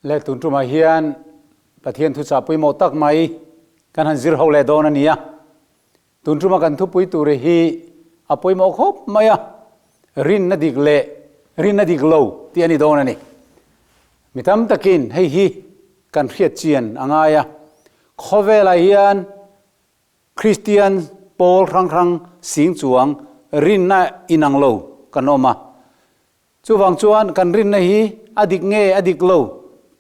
Le tun tumah hian Pathian thuchah pawimawh tak mai kan han zir ho leh dawn a ni a. Tun tuma kan thupui tur hi a pawimawh khawp mai a, rinna dik leh rinna dik lo tih a ni dawn a ni. Mi tam takin hei hi kan hriat chian a ngai a, khawvelah hian Kristian pawl hrang hrang sing chuang rinna inang lo kan awm a. Chuvang chuan kan rinna hi a dik nge a dik lo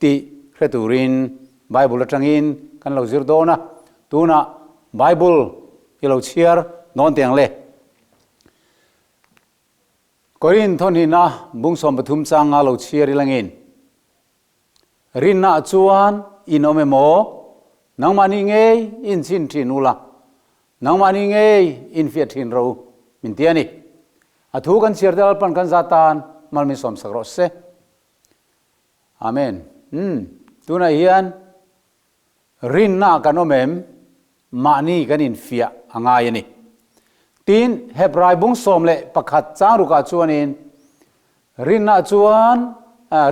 tih hre turin Bible atangin kan lo zir dawn a. Tunah Bible i lo chhiar dawn teh ang le. Korinth thawnhina bung 13 changa lo chhiar ilangin. Rinnaah chuan in awm emaw, nangmahni ngei in chhin thin ula, nangmahni ngei in fiah thin ro min ti a ni. A thu kan chhiar te Lalpan kan za tan mal min sawmsak rawh se. Amen. Umm, tunah hian Rinna kan awm em? Mahni kan infiah a ngai a ni. Tin, Hebrai bung 11 chang rukah chuanin, Rinna chuan,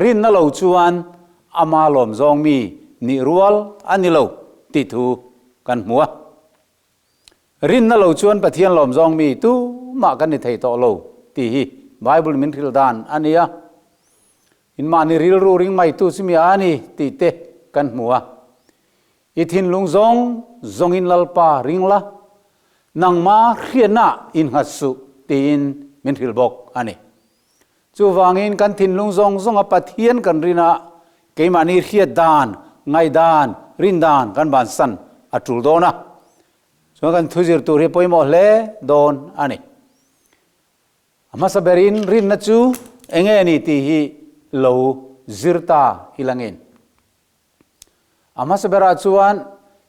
rinna lo chuan ama lawm zawng mi nih rual a ni lo tih thu kan hmu a. Rinna lo chuan Pathian lawm zawng mi tumah kan ni thei tawh lo tih hi Bible min hrilh dan a ni a. In mahni rilru ring mai tu chu mi a ni tih te kan hmu a. I thinlung zawng zawngin Lalpa ring la, nangma hriatna innghat suh tiin min hrilh bawk a ni. Chuvangin kan thinlung zawng zawnga Pathian kan rin a, keimahni hriat dan, ngaihdan, rin dan kan bansan a tul dawn a. Chuan kan thuzir tur hi pawimawh hle dawn a ni. A hmasa berin rinna chu eng nge ni tih hi lo zir ta i langin. A hmasa berah chuan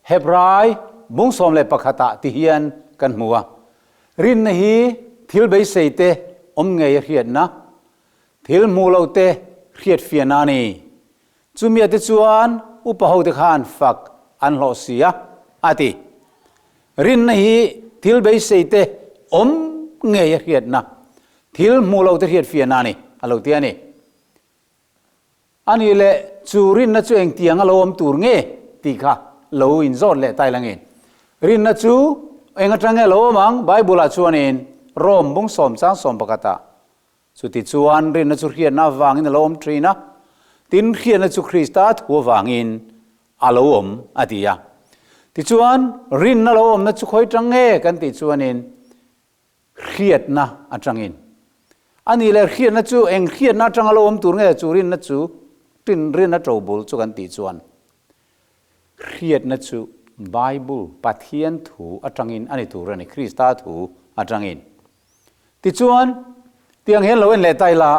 Hebrai bung 11 ah ti hian kan hmu a. Rinna hi thil beisei te awm ngei a hriatna, thil hmuh loh te hriatfiahna a ni. Chumia te chuan upa ho te khan fak an hlawh si a, a ti. Rinna hi thil beisei te awm ngei a hriatna, thil hmuh loh te hriatfiahna a ni, a lo ti a ni. A nih leh chu rinna chu engtiang a lo awm tur nge tih kha lo inzawt leh tai langin. Rinna chu eng atang nge lo awm ang? Bible-ah chuanin Rom bung sawm chang sawm pakhatah Chutichuan rinna chu hriatna avangin a lo awm thin a, tin hriatna chu Krista thu avangin a lo awm a ti a. Tichuan rinna lo awmna chu khawi tang nge kan tih chuanin hriatna atangin. A nih leh hriatna chu eng hriatna atanga lo awm tur nge chu rinna chu tin rinna tobul chu kan tih chuan hriatna chu Bible Pathian thu atangin a ni tur a ni, Krista thu atangin. Tichuan, tiang hian lo en leh ta ila,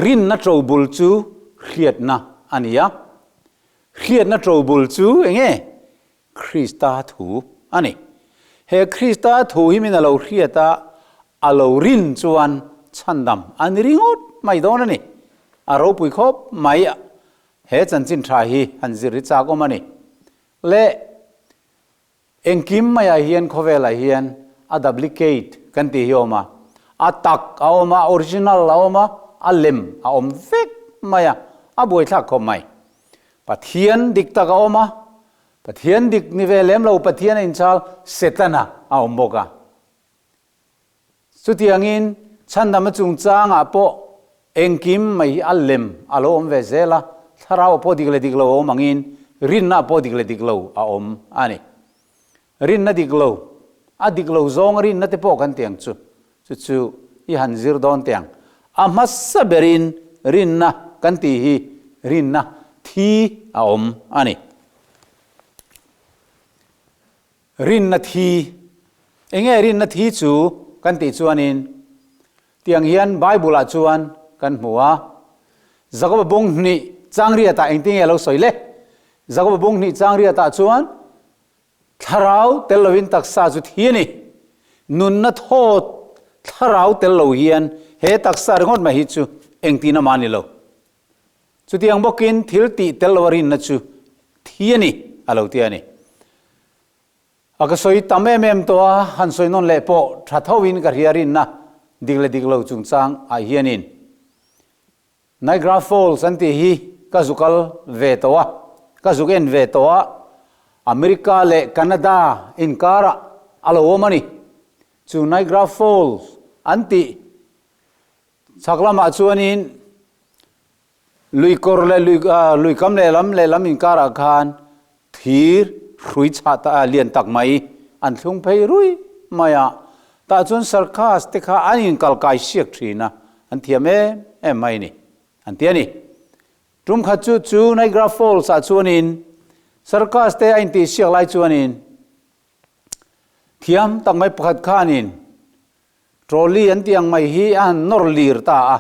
rinna ṭobul chu hriatna a ni a. Hriatna ṭobul chu eng nge? Krista thu a ni. He Krista thu hi min a lo hriat a, a lo rin chuan chhandam a ni ringawt mai dawn a ni. A ropui khawp mai a, he chanchin ṭha hi han zir hi chak awm a ni. Le. Engkim maiah hian khawvelah hian a duplicate kan tih hi a awm a, a tak a awm a, original a awm a, a lem a awm vek mai a, a buaithlak khawp mai. Pathian dik tak a awm a, Pathian dik ni ve lem lo Pathian a inchal Setana a awm bawk a. Chutiangin chhandama chungchangah pawh engkim mai hi a lem a lo awm ve zel a, thlarau pawh dik leh dik lo a awm angin rinna pawh dik leh dik lo a awm a ni. Rinna dik lo, a dik lo zawng rinna te pawh kan ti ang chu, chu chu i han zir dawn teh ang. A hmasa berin rinna kan tih hi rinna thi a awm a ni. Rinna thi. Enge rinna thi chu kan tih chuanin tiang hian Bible ah chuan kan hmu a. Jakoba bung hnih chang riatah engtin nge a lo sawi le? Jakoba bung hnih chang riatah chuan thlarau tel lovin taksa chu thi a ni. Nunna thawt thlarau tel lo hian he taksa ringawt mai hi chu engtin amah a ni lo. Chutiang bawkin thil tih tel lo a rinna chu thi a ni, a lo ti a ni. A ka sawi tam em em tawh a, han sawi nawn leh pawh tha tho in ka hria rinna dik leh dik lo chungchang ah hianin. Niagara Falls an tih hi. ka zu kal ve tawh a, ka zuk en ve tawh a, America leh Canada inkarah a lo awm a ni. Chu Niagara Falls an tih chhak lamah chuanin lui kawr leh lui lui kam lehlam lehlam inkarah khan thir hrui chhah ta lian tak mai an thlung phei rui mai a, tah chuan circus te kha an inkal kai siak thin a, an thiam em em mai a ni an ti a ni. Tum khat chu chu Niagara Falls ah chuanin circus te a intih siak lai chuanin thiam tak mai pakhat khanin Trolley an tih ang mai hi a han nawr lir ta a,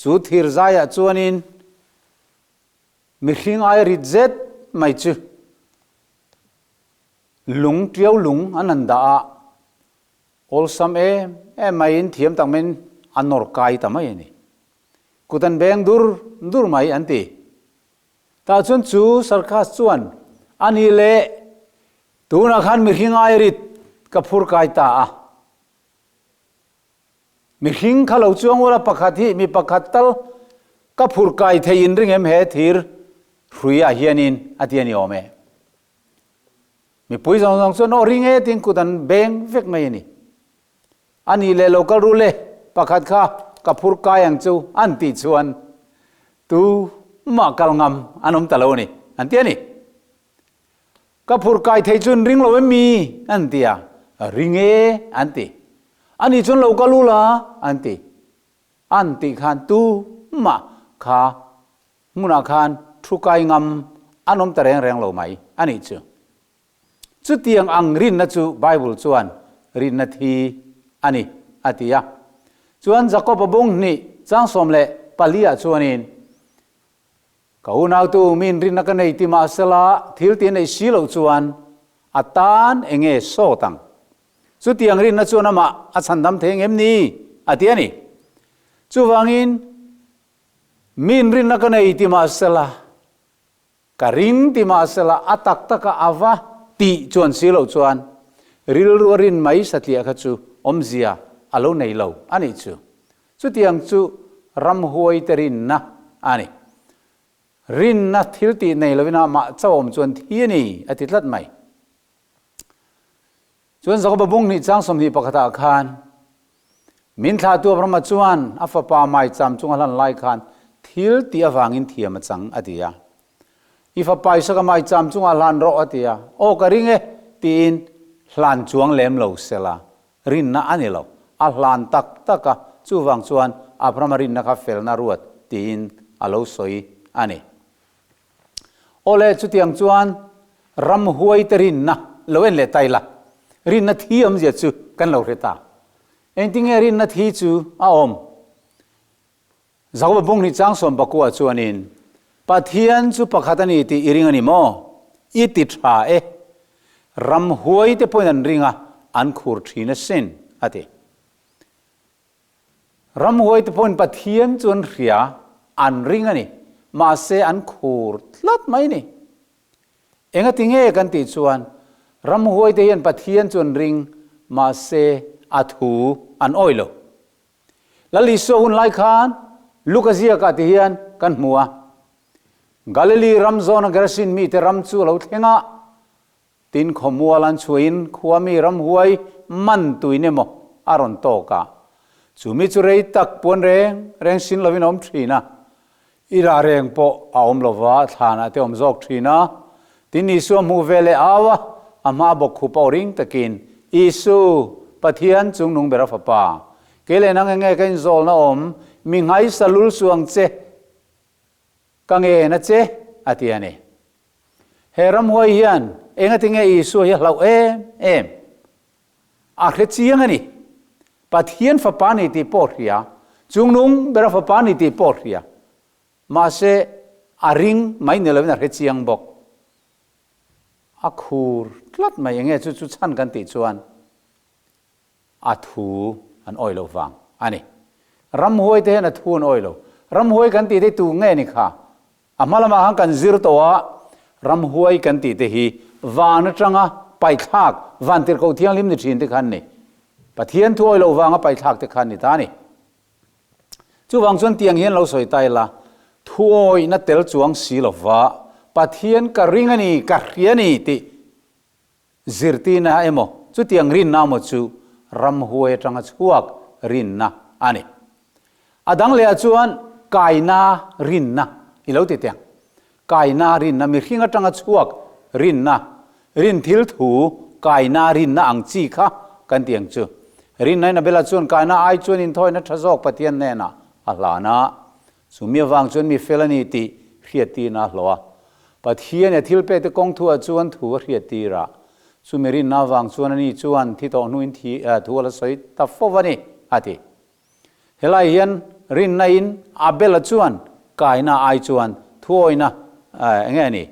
chu thir zaiah chuanin mihring ai rit zet mai chu lung tiau lung an han dah a, awlsam em em maiin thiam tak maiin a nawr kai ta mai a ni. Kut an beng dur dur mai an ti. Tah chuan chu Sarkhas chuan a ni leh Tunah khan mihring ai rit ka phur kai ta a. Mihring kha lo chuang ula pakhat hi mi pakhat tal ka phur kai thei in ring em he thir hrui ah hianin a ti a ni awm e. Mipui zawng zawng chuan aw ring e tiin kut an beng vek mai a ni. A nih leh lo kal ru le, pakhat kha ka phur kai ang chu an tih chuan tu mah kal ngam an awm ta lo a ni an ti a ni. Ka phur kai thei chuan ring lo em mi? an ti a. Ring e, an ti. Ani chuan lo kal u la, an ti. An tih khan tu mah kha hmunah khan thu kai ngam an awm ta reng reng lo mai a nih chu. Chutiang ang rinna chu Bible chuan rinna thi a ni, a ti a. Chuan Jakob-a bung hnih chang 14 ah chuanin, Ka unautu min rinna ka nei ti mahsela thil ti neih si loh chuan a tan eng nge sawt ang? Chutiang rinna chuan amah a chhandam thei ang em ni? a ti a ni. Chuvangin, min rinna ka nei ti mahsela, ka ring ti mahsela a tak taka a va tih chuan si loh chuan rilru a rin mai satliah kha chu awmzia a lo nei lo a nih chu. Chutiang chu ramhuaite rinna a ni. Rinna thil tih nei lovin amah chauh awm chuan thi a ni, a ti tlat mai. Chuan Jakoba bung hnih chang 21 ah khan, Min thlahtu Abrahama chuan a fapa maicham chunga hlan lai khan thil tih avangin thiam a chang, a ti a. I fapa Isaka maicham chunga hlan rawh, a ti a. Aw ka ring e, tiin hlan chuang lem lo sela, Rinna a ni lo. A hlan tak tak a, chuvang chuan Abrahama rinna kha felna ruat tiin a lo sawi a ni. Awle, chutiang chuan ramhuaite rinna lo en leh ta ila, rinna thi awmzia chu kan lo hre ta. Engtinge rinna thi chu a awm? Jakoba bung hnih chang 19 chuanin, Pathian chu pakhat a ni tih i ring a ni maw? I ti tha e. Ramhuai te pawhin an ring a, an khur thin asin, a ti. Ramhuai te pawhin Pathian chu an hria, an ring a ni, mahse an khur tlat mai ni. Engati nge kan tih chuan, ramhuai te hian Pathian chu an ring, mahse a thu an awih lo. Lal Isua hun lai khan Luka ziakah ti hian kan hmu a, Galili ram zawna Gerasin mite ram chu a lo thleng a, tin khawmual an chhuahin khua mi ramhuai man tuin emaw a rawn tawk a, chu mi chu rei tak puan reng reng sin lovin a awm thin a, I rah reng pawh a awm lova, thlanah te awm zawk thin a. Tin Isua hmuh ve leh au a, a hma bawk khup a ring takin, Isu, Pathian chungnung ber a fapa, kei leh nang enge ka inzawlna awm, mi nghaisa lul suh ang che, ka ngen a che, a ti a ni. He ramhuai hian engatinge Isua hi a hlauh em em? A hre chiang a ni. Pathian fapa ni tih pawh hria, chungnung bera fapa ni tih pawh hria. Mahse, a ring mai ni lovin a hre chiang bawk. A khur tlat mai enge chu chu chhan kan tih chuan a thu an awih loh vang a ni. Ramhuai te hian a thu an awih lo. Ramhuai kan tih te tu nge ni kha? A hma lamah khan kan zir tawh a, ramhuai kan tih te hi van atanga paithlak, van tirhkoh thianghlim ni thin te khan ni. Pathian thu awih loh vanga paithlak te khan ni ta a ni. Chuvang chuan tiang hian lo sawi ta ila, Thuawihna tel chuang si lova Pathian ka ring a ni, ka hria a ni tih zirtirna emaw chutiang rinna emaw chu ramhuai atanga chhuak rinna a ni. A dang lehah chuan kaina rinna i lo ti teh ang. Kaina rinna, mihring atanga chhuak rinna, rin thil thu kaina rinna ang chi kha kan ti ang chu. Rinna in Abela chuan kaina ai chuan inthawina tha zawk Pathian hnenah a hlan a. Chumi avang chuan mi fel a ni tih hriattirna a hlawh a. Pathian a thil pekte kawng thuah chuan thu a hriattir a. Chumi rinna avang chuan ani chuan thi tawh hnuin thu a la sawi ta fo a ni, a ti. Helai hian rinna in Abel-a chuan kaina ai chuan thuawina eng nge a ni?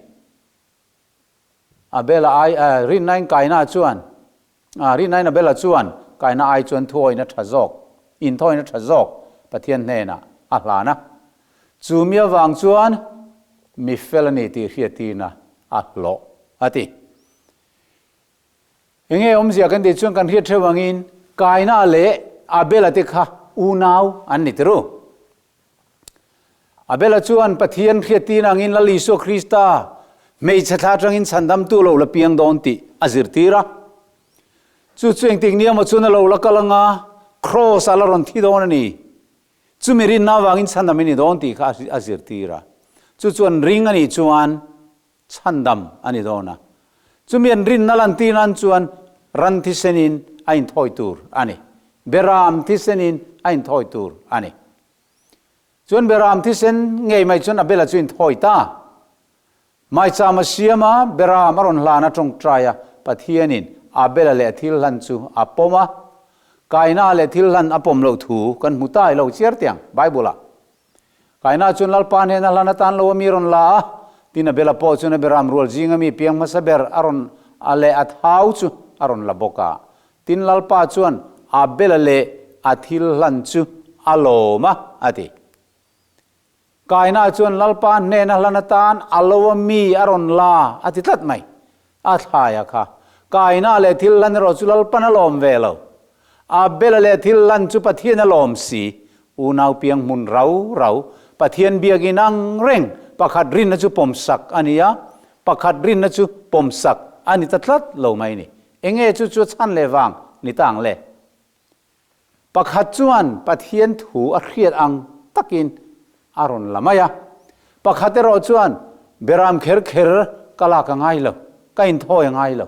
Abel-a ai rinna in kaina chuan rinna in Abel-a chuan kaina ai chuan thuawina tha zawk, inthawina tha zawk Pathian hnenah a hlan a. Chu mi avang chuan mi fel a ni tih hriattirna a hlawh a ti. Enge awmzia kan tih chuan kan hriat theuh angin Kaina leh Abela te kha unau an ni tiru. Abela chuan Pathian hriattir angin Lal Isua Krista hmeichhe thla atangin chhandamtu lo la piang dawn tih a zirtir a. Chu chu engtik nia maw chuan a lo la kal anga Kraws ah la rawn thi dawn a ni. Chumi rinna avangin chhandam i ni dawn tih kha a zirtir a. Chu chuan ring a nih chuan Chhandam a ni dawn a. Chumi an rinna lantir nan chuan ran thisenin a inthawi tur a ni. Beram thisenin a inthawi tur a ni. Chuan beram thisen ngei mai chuan Abela chu inthawi ta. Maicham a siam a, beram a rawn hlan a tawngtai a, Pathianin Abela leh a thil hlan chu a pawm a. Kaina leh thil hlan a pawm loh thu kan hmu ta i lo chiar tiang Bible-ah. Kaina chuan Lalpa hnena hlan atan lo a mi rawn la a, tin Abela pawh chuan a beram rual zinga mi piang hmasa ber a rawn a leh a thau chu a rawn la bawk a. Tin Lalpa chuan Abela leh a thil hlan chu a lawm a, a ti. Kaina chuan Lalpa hnena hlan atan a lo a mi a rawn la, a ti tlat mai. A thlaia kha. Kaina leh thil hlan erawh chu Lalpan a lawm ve lo. Abela leh thil hlan chu Pathian a lawm si. Unau piang hmun rau rau, Pathian biakin ang reng, pakhat rinna chu pawmsak a ni a, pakhat rinna chu pawmsak a ni ta tlat lo mai ni. Enge chu chu a chhan leh vang ni ta ang le? Pakhat chuan Pathian thu a hriat ang takin a rawn la mai a, pakhat erawh chuan beram kher kher ka lak a ngai lo, ka inthawi a ngai lo.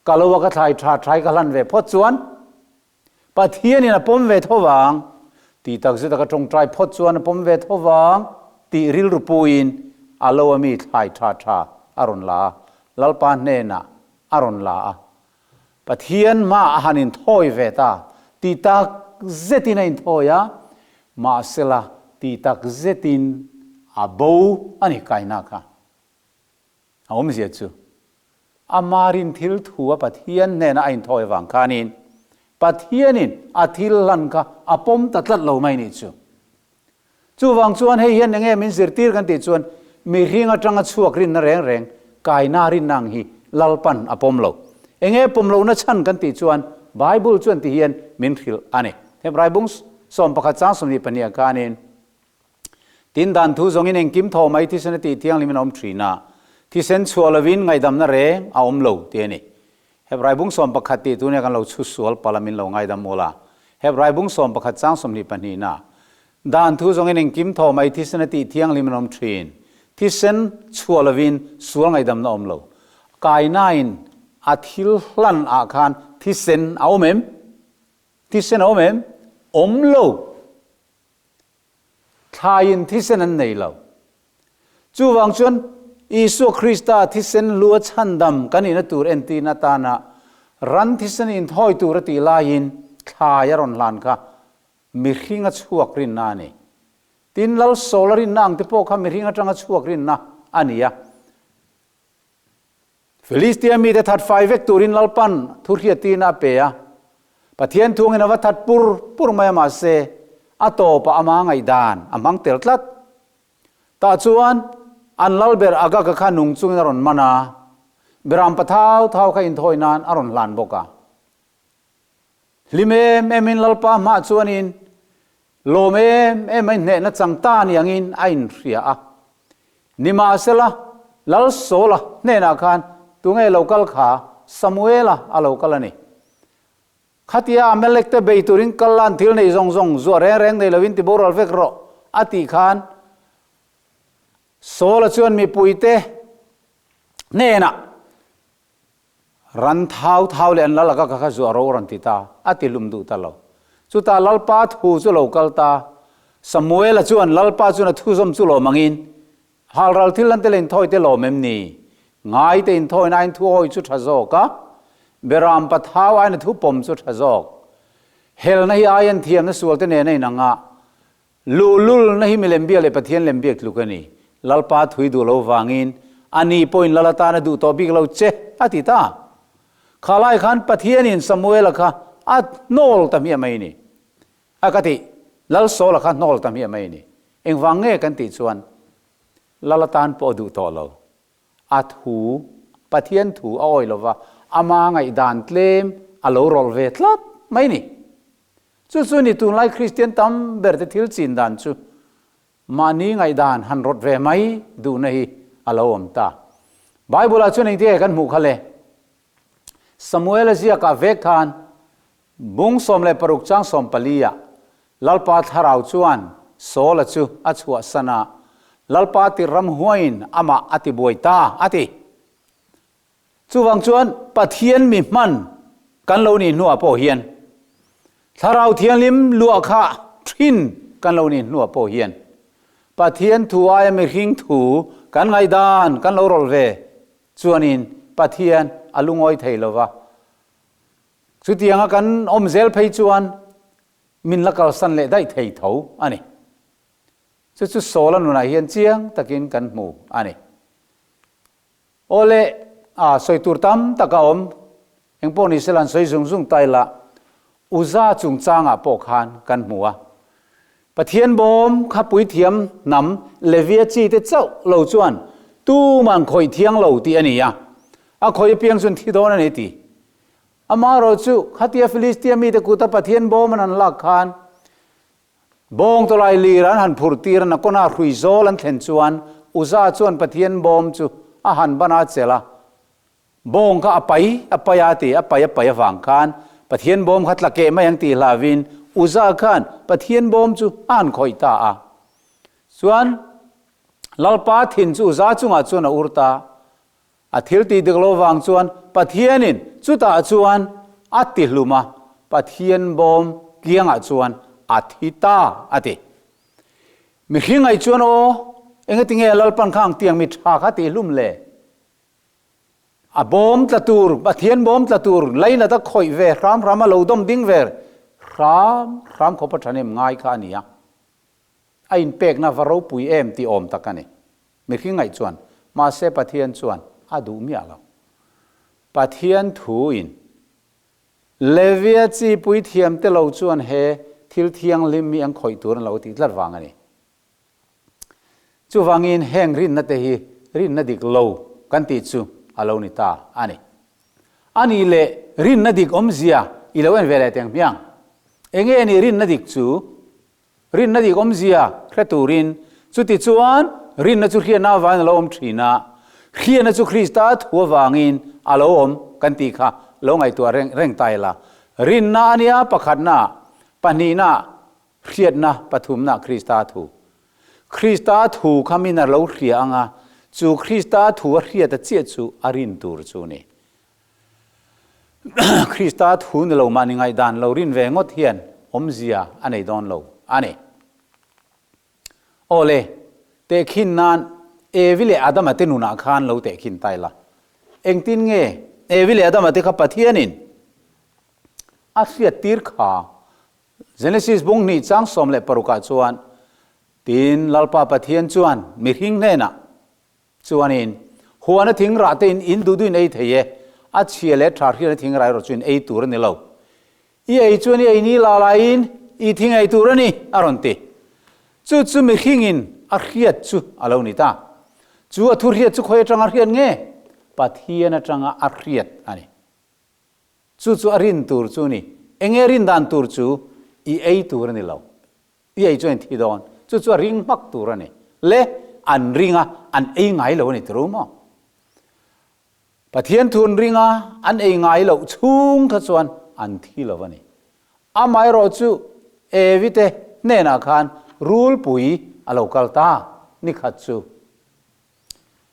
Ka lo a ka thlai tha thlai ka hlan ve phawt chuan Pathianin a pawm ve tho vang, tih tak zeta ka tawngtai phawt chuan a pawm ve tho vang tih rilru puiin a lo a mi thlai tha tha a rawn la a, Lalpa hnenah a rawn la a. Pathian hma a han inthawi ve ta tih tak zetin a inthawi a, mahsela tih tak zetin a bo a ni kaina kha. A awmzia chu, ama rin thil thu a Pathian hnena a inthawi avang khanin Pathianin a thil hlan kha a pawm ta tlat lo mai nih chu. Chuvang chuan hei hian enge min zirtir kan tih chuan mihring atanga chhuak rinna reng reng kaina rinna ang hi Lalpan a pawm lo. Enge pawm lohna chhan kan tih chuan Bible chuan ti hian min hrilh a ni. Hebrai bung 11 chang 22 khanin Tin, dan thu zawngin engkim thaw mai thisen a tih thianghlimin a awm thin a, thisen chhuah lovin ngaihdamna reng a awm lo tih a ni. Hebrai bung 11 tih tun hian kan lo chhu sual palh a min lo ngaidam awl a. Hebrai bung 11 chang 22 na, Dan thu zawngin engkim thaw mai thisen a tih thianghlimin a awm thin, thisen chhuah lovin sual ngaihdamna a awm lo. Kainain a thil hlan ah khan thisen a awm em? Thisen a awm em? Awm lo. Thlaiin thisen an nei lo. Chuvang chuan Isua Krista thisen lua chhandam kan ina tur entirna atana ran thisen inthawi tur a tih laiin thlai a rawn hlan kha mihring a chhuak rinna a ni. Tin, Lal Saul a rinna ang te pawh kha mihring atanga chhuak rinna a ni a. Filistia mite that fai vek turin Lalpan thu hriattirna a pe a. Pathian thuangin a va that pur pur mai a mahse a tawpah ama ngaihdan a hmang tel tlat. Tah chuan an lalber Agaga kha nung chungin a rawn man a, Beram pa thau thau kha inthawi nan a rawn hlan bawk a. Hlim em emin Lalpa hmah chuanin. Lawm em em a inhnehna chang ta ni angin a inhria a. Nimahsela, Lal Saula hnenah khan tunge lo kal kha? Samuela a lo kal a ni. Khatia Amalek te bei turin kal la an thil nei zawng zawng zuah reng reng nei lovin ti boral vek rawh a tih khan Saula chuan mipuite hnenah Ran thau thau leh an lal aka ka kha zuah ro rawn ti ta, a ti hlum duh ta lo. Chutah Lalpa thu chu lo kal ta. Samuela chuan Lalpa chuan a thu zawm chu lawm angin, Halral thil an te leh inthawi te lawm em ni? Ngai te inthawi nain thu awi chu tha zawk a, Beram pa thau aiin a thu pawm chu tha zawk. Helna hi aian thiamna sual te nen a inang a, Luhlulna hi milem biak leh Pathian lem biak tluk a ni. Lalpa thui duh lo vangin a ni pawhin lal atan a duh tawh bik lo che, a ti ta. Kha lai khan Pathianin Samuela kha a hnawl ta hmiah mai a ni. A ka tih, Lal Saula kha hnawl ta hmiah mai a ni. Engvang nge kan tih chuan lal atan pawh a duh tawh lo. A thu, Pathian thu a awi lova, ama ngaihdan tlem a lo rawlh ve tlat mai a ni. Chu chu ni tunlai Kristian tam ber te thil chin dan chu mahni ngaihdan han rawt ve mai duhna hi a lo awm ta. Bible ah chuan engtin nge kan hmuh kha le? Samuel a ziakah vek khan bung 16 chang 14 ah Lalpa thlarau chuan Saul-a chu a chhuahsan a, Lalpa tir ramhuaiin amah a ti buai ta a ti. Chuvang chuan Pathian mi hman kan lo nih hnuah pawh hian, Thlarau Thianghlim luah kha thin kan lo nih hnuah pawh hian, Pathian thu aia mihring thu kan ngaihdan kan lo rawlh ve chuanin Pathian a lungawi thei lo va. Chutianga kan awm zel phei chuan min la kalsan leh daih thei tho a ni. Chu chu Saula nunah hian chiang takin kan hmu a ni. Awle, a sawi tur tam tak a awm. Engpawh ni sela an sawi zung zung ta ila, Uza chungchangah pawh khan kan hmu a. Pathian bawm kha puithiam hnam Levia chi te chauh lo chuan tuman khawih thiang lo tih a ni a. A khawih apiang chuan thi dawn a ni ti. Amaherawhchu khatia Filistia mite kuta Pathian bawm an han lak khan Bawng tawlai lir an han phurh tir a, nakawna hrui zawl an thlen chuan Uza chuan Pathian bawm chu a han ban a chelh a, bawng kha a pai a pai a ti, a pai a pai avang khan Pathian bawm kha tla keh mai ang tih hlauhin Uza khan Pathian bawm chu a han khawih ta a. Chuan Lalpa thin chu Uza chungah chuan a ur ta. A thil tih dik lo vang chuan Pathianin chutah chuan a ti hlum a, Pathian bawm kiangah chuan a thi ta a ti. Mihring ngaih chuan aw, engatinge Lalpan kha ang tiang mi tha kha tih hlum le? A bawm tla tur, Pathian bawm tla tur lainat a khawih ve hram hram a lo dawm ding ve hram hram khawp a thahnem ngai kha a ni a. A inpekna va ropui em tih awm tak a ni. Mihring ngaih chuan, mahse Pathian chuan a duh miah lo. Pathian thuin Levia chi puithiam te lo chuan he thil thianghlim hi an khawih tur an lo tih tlat vang a ni. Chuvangin heng rinna te hi rinna dik lo kan tih chu a lo ni ta a ni. A nih leh rinna dik awmzia i lo en ve leh teng hmiang. Enge ni rinna dik chu? Rinna dik awmzia hre turin, chuti chuan rinna chu hriatna avangin a lo awm thin a, hriatna chu Krista thu avangin a lo awm kan tih kha lo ngaihtuah reng reng ta ila. Rinna a nia pakhatna, pahnihna, hriatna, pathumna Krista thu. Krista thu kha min a lo hria anga, chu Krista thu a hriata chiah chu a rin tur chu a ni. Krista thu ni lo mahni ngaihdan lo rin ve ngawt hian awmzia a nei dawn lo a ni. Awle, tehkhin nan Evi leh Adama te nunah khan lo tehkhin ta ila. Engtin nge Evi leh Adama te kha Pathianin a hriattir kha? Genesis bung hnih chang 16 ah chuan, Tin, Lalpa Pathian chuan mihring hnenah, Chuanin, huana thing rah te in in duh duhin ei thei e, a chhia leh tha hriatna thing rah erawh chu in ei tur a ni lo. I ei chuan i ei ni la laiin i thing ei tur a ni, a rawn ti. Chu chu mihringin a hriat chu a lo ni ta. Chu a thu hriat chu khawi atanga hriat nge? Pathian atanga a hriat a ni. Chu chu a rin tur chu a ni. Enge rin dan tur chu i ei tur a ni lo. I ei chuan i thi dawn. Chu chu a ring hmak tur a ni. Le, an ring a, an ei ngai lo a ni turu maw? Pathian thu an ring a, an ei ngai loh chhung kha chuan an thi lo a ni. Amaherawh chu Evi te hnenah khan rulpui a lo kal ta ni khat chu.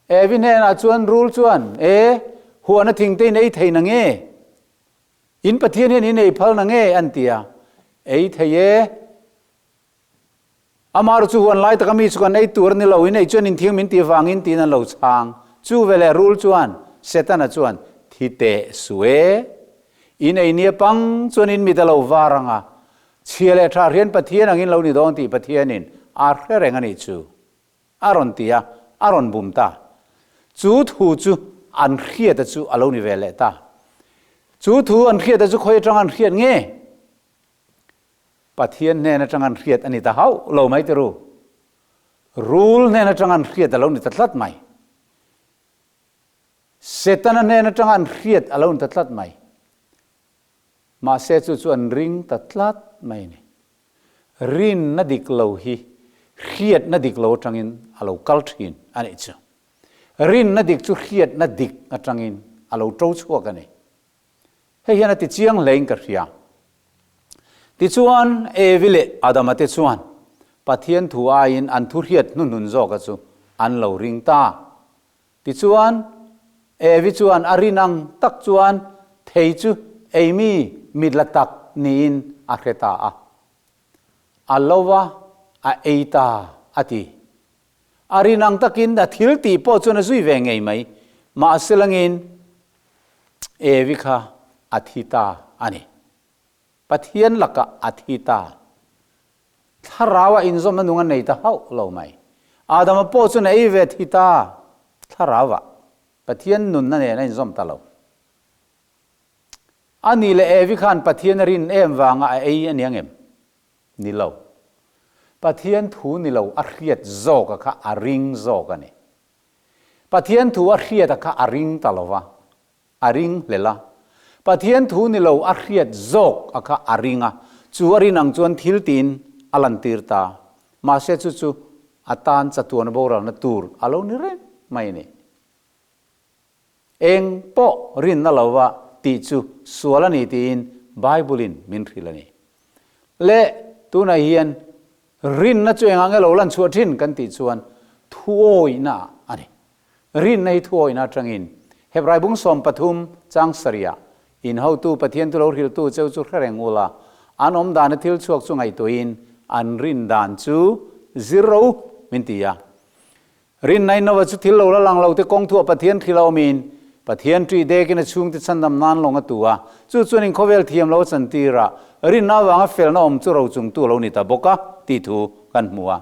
Evi hnenah chuan rul chuan, E, huana thingte in ei thei na nge? In Pathian hian in ei phal na nge? an ti a. Ei thei e. Amah chu huan lai taka mi chu kan ei tur a ni lo, in ei chuan in thiang min tih vangin tiin an lo chhang. Chu veleh rul chuan Setana chuan, Thi teh suh e. In ei nia pang chuan in mit a lo var ang a, chhia leh tha hrian Pathian angin lo ni dawn tih Pathianin a hre reng a nih chu. A rawn ti a, a rawn bum ta. Chu thu chu an hriata chu a lo ni ve leh ta. Chu thu an hriata chu khawi atanga an hriat nge? Pathian hnen atanga an hriat a ni ta hauh lo mai tiru. Rul hnen atanga an hriat a lo ni ta tlat mai. Setana hnen atanga an hriat a lo ni ta tlat mai. Mahse chu chu an ring ta tlat mai a ni. Rinna dik lo hi hriatna dik lo atangin a lo kal thin a nih chu. Rinna dik chu hriatna dik atangin a lo to chhuak a ni. Hei hian a ti chiang hlein ka hria. Tichuan Evi leh Adama te chuan Pathian thu aiin an thu hriat hnuhnun zawka chu an lo ring ta. Tichuan, Evi chuan a rin ang tak chuan thei chu eimi mit la tak niin a hre ta a. A lo va, a ei ta, a ti. A rin ang takin a thil tih pawh chuan a zui ve ngei mai. Mahse langin Evi kha a thi ta a ni. Pathian lakah a thi ta. Thlarau a inzawmna nung a nei ta hauh lo mai. Adama pawh chuan a ei ve thi ta, thlarau ah Pathian nunna nen a inzawm ta lo. A nih leh Evi khan Pathian a rin em vanga a ei a ni ang em? Ni lo. Pathian thu ni lo a hriat zawk a kha a ring zawk a ni. Pathian thu a hriat a kha a ring ta lo va. A ring hlel a. Pathian thu ni lo a hriat zawk a kha a ring a, chu a rin ang chuan thil tiin a lantir ta. Mahse chu chu a tan chatuan boralna tur a lo ni reng mai a ni. Eng pawh rinna lova tih chu sual a ni tiin Bible-in min hrilh a ni. Le tunah hian rinna chu engah nge lo lan chhuah thin kan tih chuan thuawihna a ni. Rinna hi thuawihna atangin Hebrai bung 13 chang sarihah in hotu Pathian chu lo hrilhtu cheu chu hre reng ula, an awm dana thil chhuak chu ngaihtuahin an rin dan chu zir ro min ti a. Rinna in Nova chu thil lo la lang lo te kawng thuah Pathian hrilh a awmin Pathian ṭih dekin a chhungte chhandam nan lawng a tu a, chu chuan in khawvel thiam lo a chantir a, rinna avanga felna awm chu rochungtu a lo ni ta bawk a tih thu kan hmu a.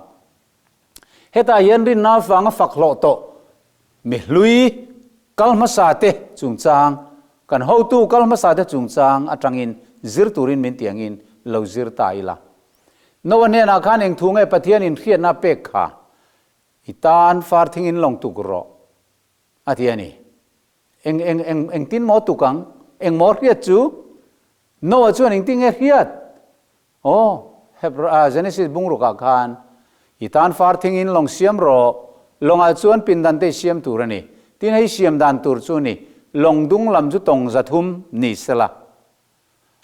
Hetah hian rinna avanga fak hlawh tawh mi hlui kal hmasa te chungchang, kan hotu kal hmasa te chungchang atangin zir turin min ti angin lo zir ta ila. Noah hnenah khan eng thu nge Pathian in hriatna a pek kha? I tan far thingin lawng tuk rawh a ti a ni. Eng eng eng engtin maw tuk ang? Eng maw hriat chu? Noah chuan engtin nge hriat? Aw, Hebr Genesis bungrukah khan, I tan far thingin lawng siam rawh, lawngah chuan pindan te i siam tur a ni. Tin hei siam dan tur chu ni, lawng dung lam chu tawng 300 ni sela,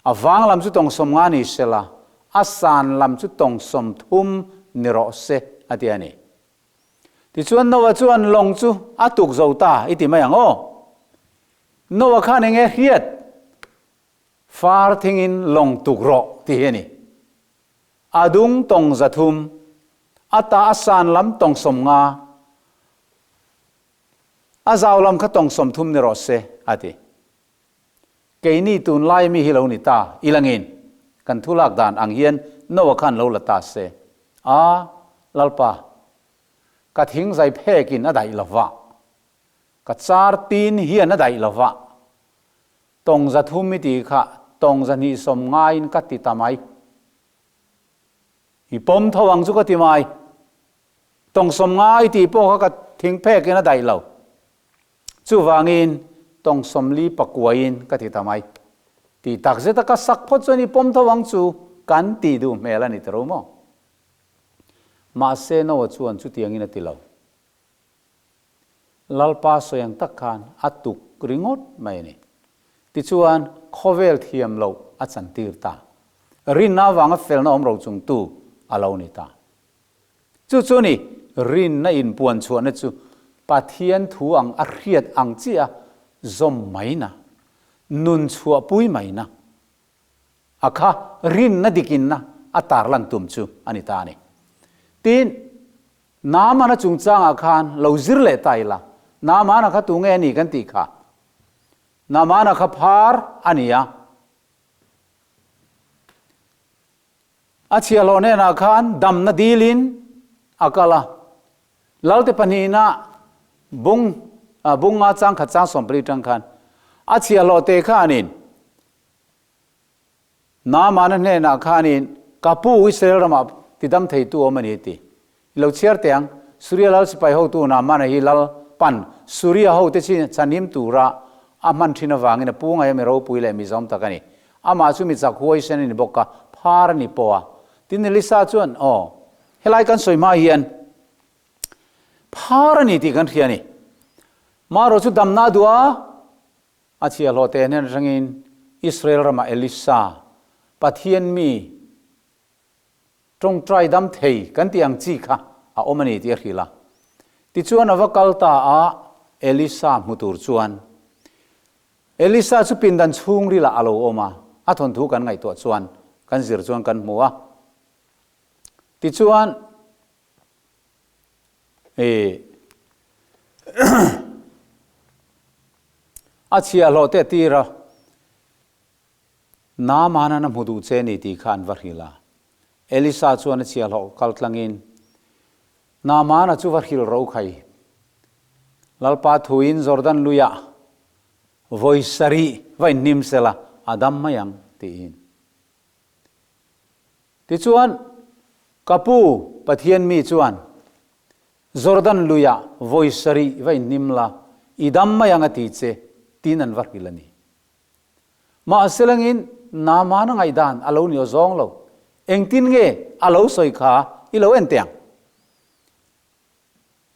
a vang lam chu tawng 50 ni sela, a san lam chu tawng 30 ni rawh se, a ti a ni. Tichuan Noah chuan lawng chu a tuk zo ta i ti mai ang aw. Noah khan eng nge hriat? Far thingin lawng tuk rawh tih hi a ni. A dung tawng 300, a ta a san lam tawng 50, a zau lam kha tawng 30 ni rawh se, a ti. Keini tunlai mi hi lo ni ta ilangin kan thu lak dan ang hian Noah khan lo la ta se. A, Lalpa, ka thing zai phekin a daih lova, ka char tin hian a daih lova, Tawng 300 i tih kha tawng 200 ngaiin ka ti ta mai. I pawm tho ang chu ka ti mai. Tawng 50 i tih pawh kha ka thing phekin a daih lo. Chuvangin tawng 40 pakuaiin ka ti ta mai. Tih tak zeta ka sak phawt chuan i pawm tho ang chu kan tih duh hmel a ni ta ro maw? Mahse Noah chuan chutiangin a ti lo. Lalpa sawi ang tak khan a tuk ringawt mai a ni. Tichuan, khawvel thiam loh a chantir ta. Rinna avanga felna awm ro chungtu a lo ni ta. Chu chu ni, rinna inpuan chhuahna chu Pathian thu ang a hriat ang chiah a zawm maina, nun chhuahpui maina, a kha rinna dikinna a tarlan tum chu a ni ta a ni. Tin, Naamana chungchangah khan lo zir leh ta ila, Naamana kha tunge a ni kan tih kha? Naamana kha phar a ni a. A chhiahhlawh hnenah khan damna dilin a kal a. Lalte pahnihna bung bunga changkhat chang sawmpali tang khan a chhiahhlawh te khanin Naamana hnenah khanin, Ka pu, Israel ramah tidam theitu awm a ni ti. I lo chhiar teh ang, Suria lal sipai hotu Naamana hi lal pan Suria hote chi chhanhim tura a hman thin avangin a pu ngaia mi ropui leh mi zawm tak a ni. Amah chu mi chak huaisen a ni bawk a, phar a ni pawh a. Tin, Elisa chuan, Aw, helai kan sawi hma hian phar a ni tih kan hria a ni. Marawh chu damna a duh a. A chhiahhlawh te hnen atangin Israel ramah Elisa, Pathian mi tawngtai dam thei kan tih ang chi kha a awm a ni tih a hrilh a. Tichuan a va kal ta a, Elisa hmu tur chuan. Elisa chu pindan chhungrilah a lo awm a, a thawnthu kan ngaihtuah chuan kan zir chuan kan hmu a. Tichuan I a chhiahhlawh te a tir a, Naamana na hmu duh che ni tih kha an va hrilh a. Elisa chuan a chhiahhlawh kal tlangin, Naamana chu va hrilh ro khai. Lalpa thuin Jordan luiah vawi sarih va inhnim sela a dam mai ang, tiin. Tichuan, ka pu, Pathian mi chuan, Jordan luiah vawi sarih va inhnim la, i dam mai ang a ti che, tiin an va hrilh a ni. Mahse langin Naamana ngaihdan a lo ni aw zawng lo, engtin nge a lo sawi kha i lo en teh ang?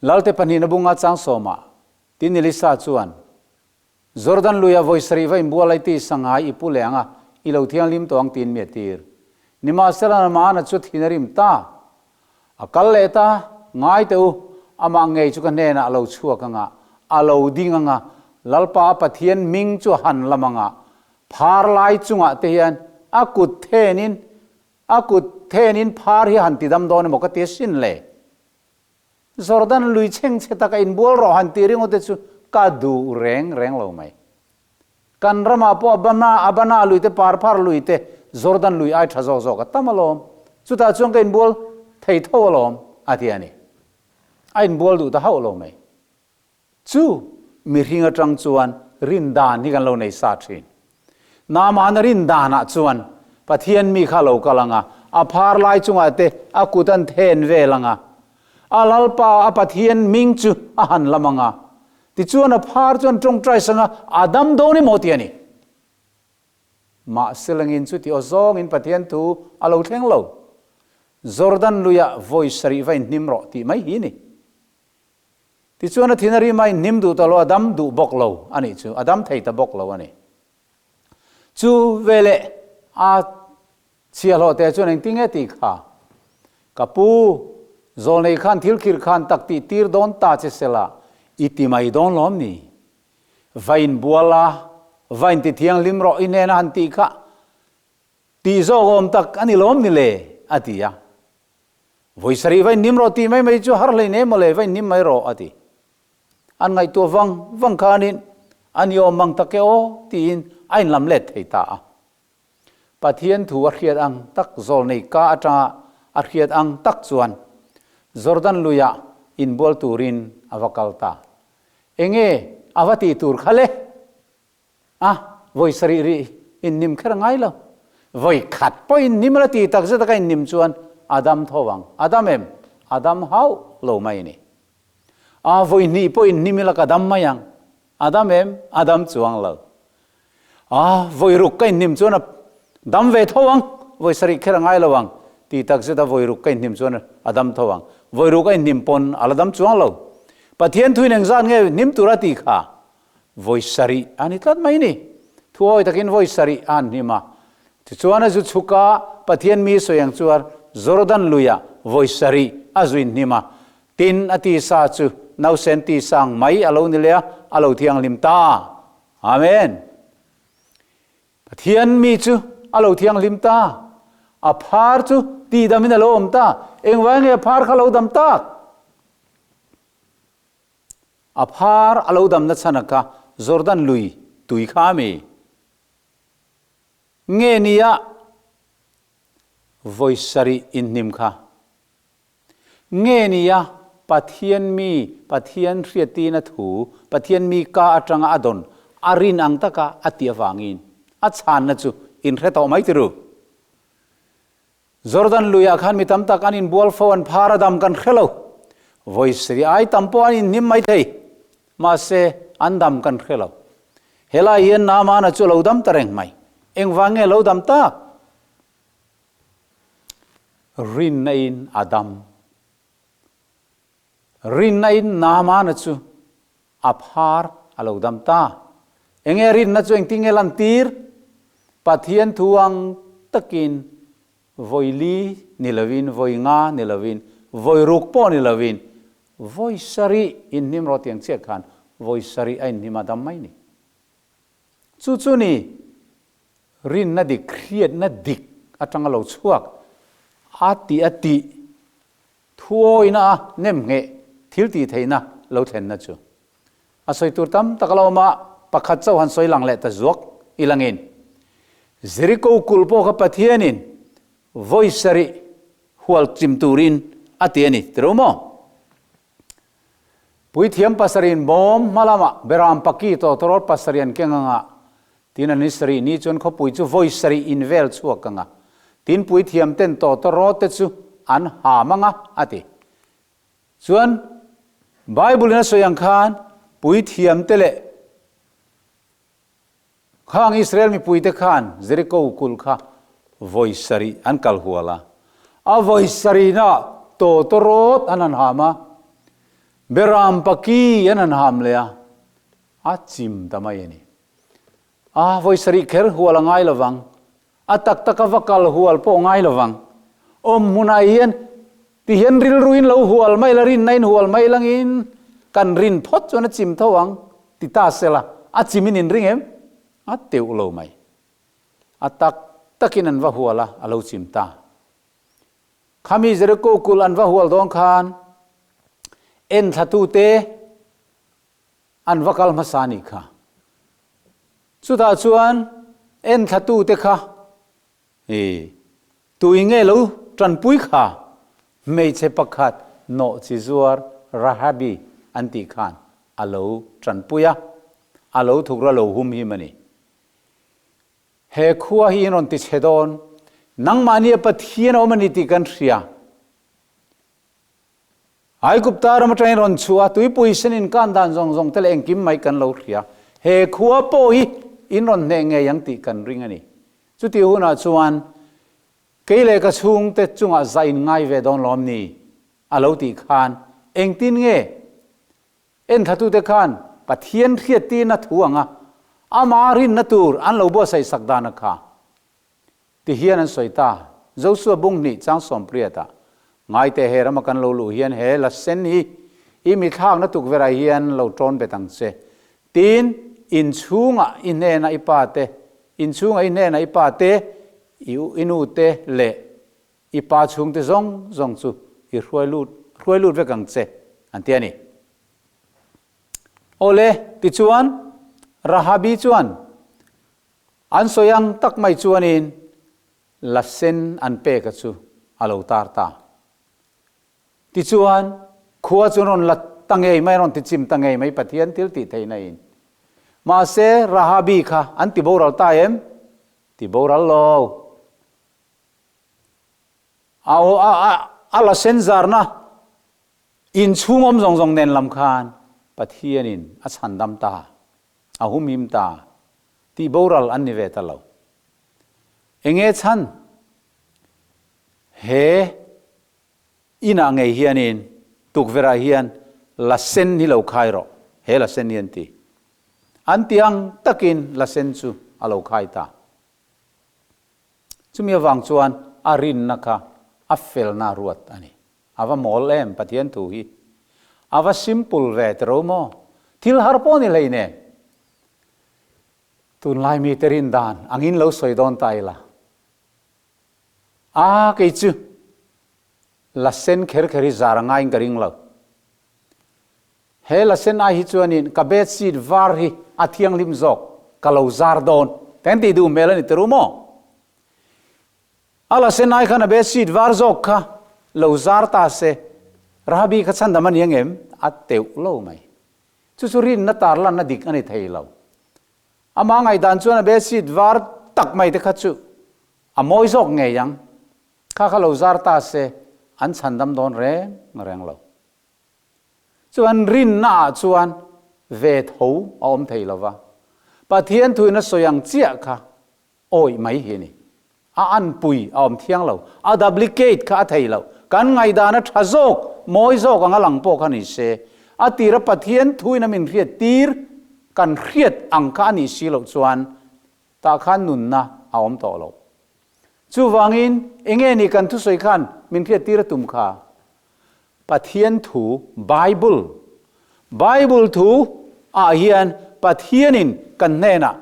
Lalte pahnihna bunga chang sawmah, tin Elisa chuan, Jordan luia vawi sarih va inbual ai ti sangai i pu leh ang a, i lo thianghlim tawh ang tiin mi a tir. Nimahsela Naamana chu thin a rim ta. A kal leh ta, ngai teh u, amah ngei chu ka hnenah a lo chhuak ang a, a lo ding ang a, Lalpa a Pathian hming chu a han lam ang a, phar lai chungah te hian a kut thenin, a kut thenin phar hi a han tidam dawn emaw ka ti asin le. Jordan lui chhengchhe taka inbual rawh han tih ringawt te chu ka duh reng reng lo mai. Kan ramah pawh Abana, Abana lui te, Parphar lui te, Jordan lui ai tha zawk zawk a tam alawm. Chutah chuan ka inbual thei tho alawm, a ti a ni. A inbual duh ta hauh lo mai. Chu mihring atang chuan rin dan hi kan lo nei sa thin. Naamana rin danah chuan Pathian mi kha a lo kal ang a, a phar lai chungah te a kut an then vel ang a, a Lalpa a Pathian hming chu a han lam ang a, tichuan a phar chuan tawngtai sang a, a dam dawn emaw ti a ni. Mahse langin chuti aw zawngin Pathian thu a lo thleng lo. Jordan luiah vawi sarih va inhnim rawh tih mai hi ni. Tichuan a thin a rim a inhnim duh ta lo, a dam duh bawk lo a nih chu, a dam thei ta bawk lo a ni. Chu veleh a chhiahhlawh te chuan engtin nge tih kha? Ka pu, zawlnei khan thil khirh khan tak tih tir dawn ta che sela, i ti mai dawn lawm ni? Va inbual a, va inti thianghlim rawh i hnena han tih kha tih zawk awm tak a ni lawm ni le? a ti a. Vawi sarih va inhnim rawh tih mai mai chu har hlein em mawle, va inhnim mai rawh a ti. An ngaihtuah vang vang khanin a ni awm mang tak e aw tiin a inlam let thei ta a. Pathian thu a hriat ang tak zawlnei ka atanga a hriat ang tak chuan Jordan luiah inbual turin a va kal ta. Enge a va tih tur kha le? A, vawi sarih rih inhnim kher ngai lo. Vawi khat pawh inhnim la ti tak zet a ka inhnim chuan a dam tho ang. A dam em? A dam hauh lo mai ni. A, vawi hnih pawh inhnim ila ka dam mai ang. A dam em? A dam chuang lo. A, vawi ruk ka inhnim chuan a dam ve tho ang. Vawi sarih kher a ngai lo ang. Tih tak zet a vawi ruk ka inhnim chuan a dam tho ang. Vawi ruk a inhnim pawn a la dam chuang lo. Pathian thuin engzat nge hnim tur a tih kha? Vawi sarih a ni tlat mai ni. Thuawi takin vawi sarih a han hnim a. Tichuan a zu chhuk a, Pathian mi sawi ang chuan Jordan luiah vawi sarih a zu inhnim a. Tin, a tisa chu nausen tisa ang mai a lo ni leh a, a lo thianghlim ta. Amen. Pathian mi chu a lo thianghlim ta. A phar chu tihdamin a lo awm ta. Engvai nge a phar kha a lo dam tak? A phar a lo damna chhan a kha Jordan lui tui kha a mi? Nge nia vawi sarih inhnim kha? Nge nia Pathian mi, Pathian hriattina thu, Pathian mi ka atanga a dawn, a rin ang taka a tih avangin a chhanna chu in hre tawh mai tiru. Jordan luiah khan mi tam tak an inbual fo, an phar a dam kan hre lo. Vawi sarih ai tam pawh an inhnim mai thei. Mahse, an dam kan hre lo. Helai hian Naamana chu a lo dam ta reng mai. Engvang nge a lo dam tak? Rinna in a dam. Rinna in Naamana chu a phar a lo dam ta. Enge rinna chu engtin nge lantir? Pathian thu ang takin vawi li ni lovin, vawi nga ni lovin, vawi ruk pawh ni lovin, vawi sarih inhnim rawh tiang chiah khan vawi sarih a inhnim a dam mai ni. Chu chu ni Rinna dik, hriatna dik atanga lo chhuak a tih a tih thuawina a nemngheh thil tih theihna lo thlenna chu a sawi tur tam tak a lo awm a, pakhat chauh han sawi lang leh ta zuak i langin Jeriko kulh pawh kha Pathianin vawi sarih hual chim turin a ti a ni ti ro maw? Puithiam pasarih bawm hma lamah Beram Paki tawtawrawt pasarih an keng anga, tin an ni sarih ni chuan khawpui chu vawi sarih in vel chhuak anga, tin puithiam ten tawtawrawt te chu an ham anga a ti. Chuan Bible in a sawi ang khan puithiam te leh Khang Israel mipuite khan Jeriko kulh kha vawi sarih an kal hual a, a vawi sarihnaah tawtawrawt an han ham a, Beram paki an han ham leh a, a chim ta mai a ni. A vawi sarih kher hual a ngai lovang, a tak taka va kal hual pawh ngai lovang. Awm hmunah hian tihian rilruin lo hual mai la, rinna in hual mai langin kan rin phawt chuan a chim tho ang. Ti ta sela, a chimin in ring em? A teuh lo mai. A tak takin an va hual a, a lo chim ta. Khami Jeriko kulh an va hual dawn khan enthlatute an va kal hmasa a nih kha. Chutah chuan enthlatute kha I tui nge lo tanpui kha hmeichhe pakhat nawh chi zuar Rahabi an tih khan a lo tanpui a, a lo thukra lo hum him a ni. He khua hi in rawn ti chhe dawn, nangmahnia Pathian a awm a ni tih kan hria. Aigupta ram atangin rawn chhuah a, tuipui sen inkan dan zawng zawng te leh engkim mai kan lo hria. He khua pawh hi in rawn hneh ngei ang tih kan ring a ni. Chutih hunah chuan kei leh ka chhungte chungah zah in ngai ve dawn lawm ni? A lo tih khan engtin nge enthlatute khan Pathian hriattirna thu anga ama rinna tur an lo buatsaih sak dan a kha? Ti hian an sawi ta, Josua bung hnih chang sawmpriatah, Ngaite he rama kan lo luh hian he la sen hi i mithlakna tukverhah hian lo tawn bet ang che. Tin, inchhungah i hnena i pa te, inchhungah i hnena i pa te, i u i nu te leh i pa chhungte zawng zawng chu i hruai lut hruai lut vek ang che, an ti a ni. Awle, tichuan, Rahabi chuan An sawi ang tak mai chuanin la sen an peka chu a lo tar ta. Tichuan, khua chu rawn la ta ngei mai, rawn tichim ta ngei mai Pathian thil tih theihna in. Mahse, Rahabi kha an ti boral ta em? Ti boral lo. A a la sen zarna inchhung awm zawng zawng nen lam khan Pathianin a chhandam ta. A humhim ta tih boral an ni ve ta lo. Enge chhan? He inah ngei hianin tukverhah hian la sen hi lo khai rawh, he la sen hi an ti. An ti ang takin la sen chu a lo khai ta. Chumi avang chuan a rinna kha a felna ruat a ni. A va mawl em Pathian thu hi. A va simple ve tiro maw? Thil har pawh ni hleinem. Tunlai mite rin dan angin lo sawi dawn ta ila. A kei chu la sen kher kher hi zar a ngaiin ka ring lo. He la sen ai hi chuanin ka bed sheet var hi a thianghlim zawk ka lo zar dawn. Kan tih duh hmel a ni tiro maw? A la sen ai khan a bed sheet var zawk kha lo zar ta se, Rahabi kha chhandam a ni angem? A teuh lo mai. Chu chu rinna tarlanna dik a ni thei lo. Amah ngaihdan chuan a bed sheet var tak mai te kha chu a mawi zawk ngei ang. Kha kha lo zar ta se an chhandam dawn reng reng lo. Chuan rinna ah chuan ve tho a awm thei lo va. Pathian thuin a sawi ang chiah kha Awih mai hi a ni. A anpui a awm thiang lo. A duplicate kha a thei lo. Kan ngaihdan a tha zawk, mawi zawk anga lang pawh kha ni se. A tira Pathian thuin a min hriat tir, kan hriat ang kha a nih si loh chuan tah khan nunna a awm tawh lo. Chuvangin enge ni kan thusawi khan min hriat tir a tum kha? Pathian thu, Bible, Bible thu ah hian Pathianin kan hnenah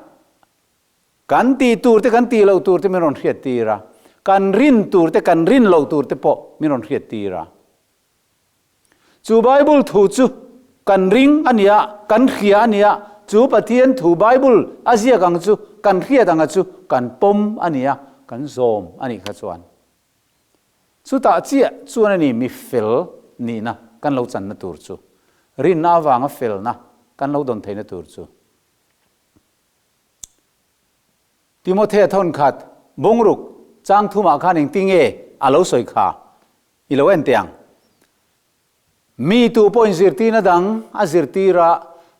Kan tih tur te kan tih loh tur te min rawn hriat tir a, kan rin tur te kan rin loh tur te pawh min rawn hriat tir a. Chu Bible thu chu kan ring a nia, kan hria a nia, chu Pathian thu Bible a ziak ang chu kan hriat anga chu kan pawm a nia, kan zawm a nih kha chuan. Chutah chiah chuan a ni mi fel nihna kan lo channa tur chu, rinna avanga felna kan lo dawn theihna tur chu. Timothea thawnkhat bungruk chang thumah khan engtinge a lo sawi kha i lo en teh ang. Mi tu pawhin zirtirna dang a zirtir a,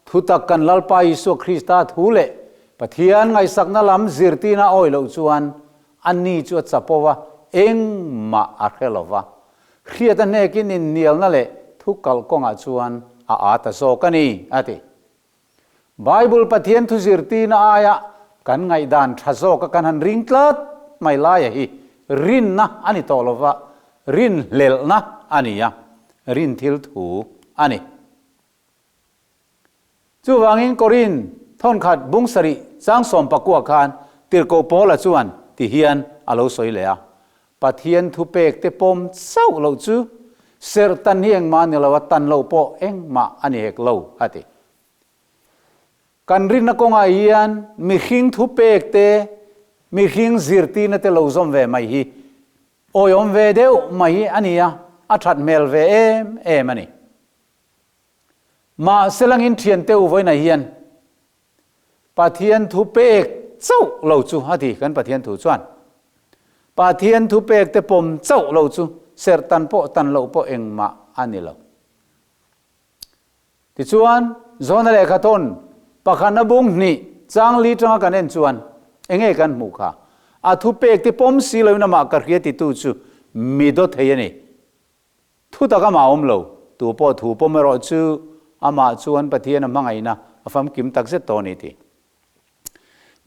thutak kan Lalpa Isua Krista thu leh Pathian ngaihsakna lam zirtirna a awih loh chuan ani chu a chapo a, engmah a hre lo va. Hriat a hnekin inhnialna leh thu kalh kawngah chuan a aa ta zawk a ni, a ti. Bible Pathian thu zirtirna aia kan ngaihdan tha zawka kan han ring tlat mai laia hi rinna a ni tawh lova, rinhlelhna a ni a, rin thil thu a ni. Chuvangin Korin thawnkhat bung sarih chang sawmpakua khan Tirhkoh Paula chuan ti hian a lo sawi leh a, Pathian thupek te pawm chauh loh chu serh tan hi engmah a ni lo a, tan loh pawh engmah a ni hek lo, a ti. Kan rinna kawngah hian mihring thupek te, mihring zirtirna te lo zawm ve mai hi awihawm ve deuh mai hi a ni a, a that hmel ve em em a ni. Mahse langin thiante u vawiinah hian Pathian thu pek chauh lo chu a ti kan Pathian thu chuan. Pathian thu pek te pawm chauh lo chu serh tan pawh tan loh pawh engmah a ni lo. Tichuan, Jona lehkha thawn pakhatna bung hnih chang li tanga kan en chuan enge kan hmuh kha? A thu pek te pawm si loin amah ka hria titu chu mi daw thei a ni. Thu tak amah awm lo, tu pawh thu pawm erawh chu amah chuan Pathian a hmangaihna a famkim tak zet tawh a ni ti.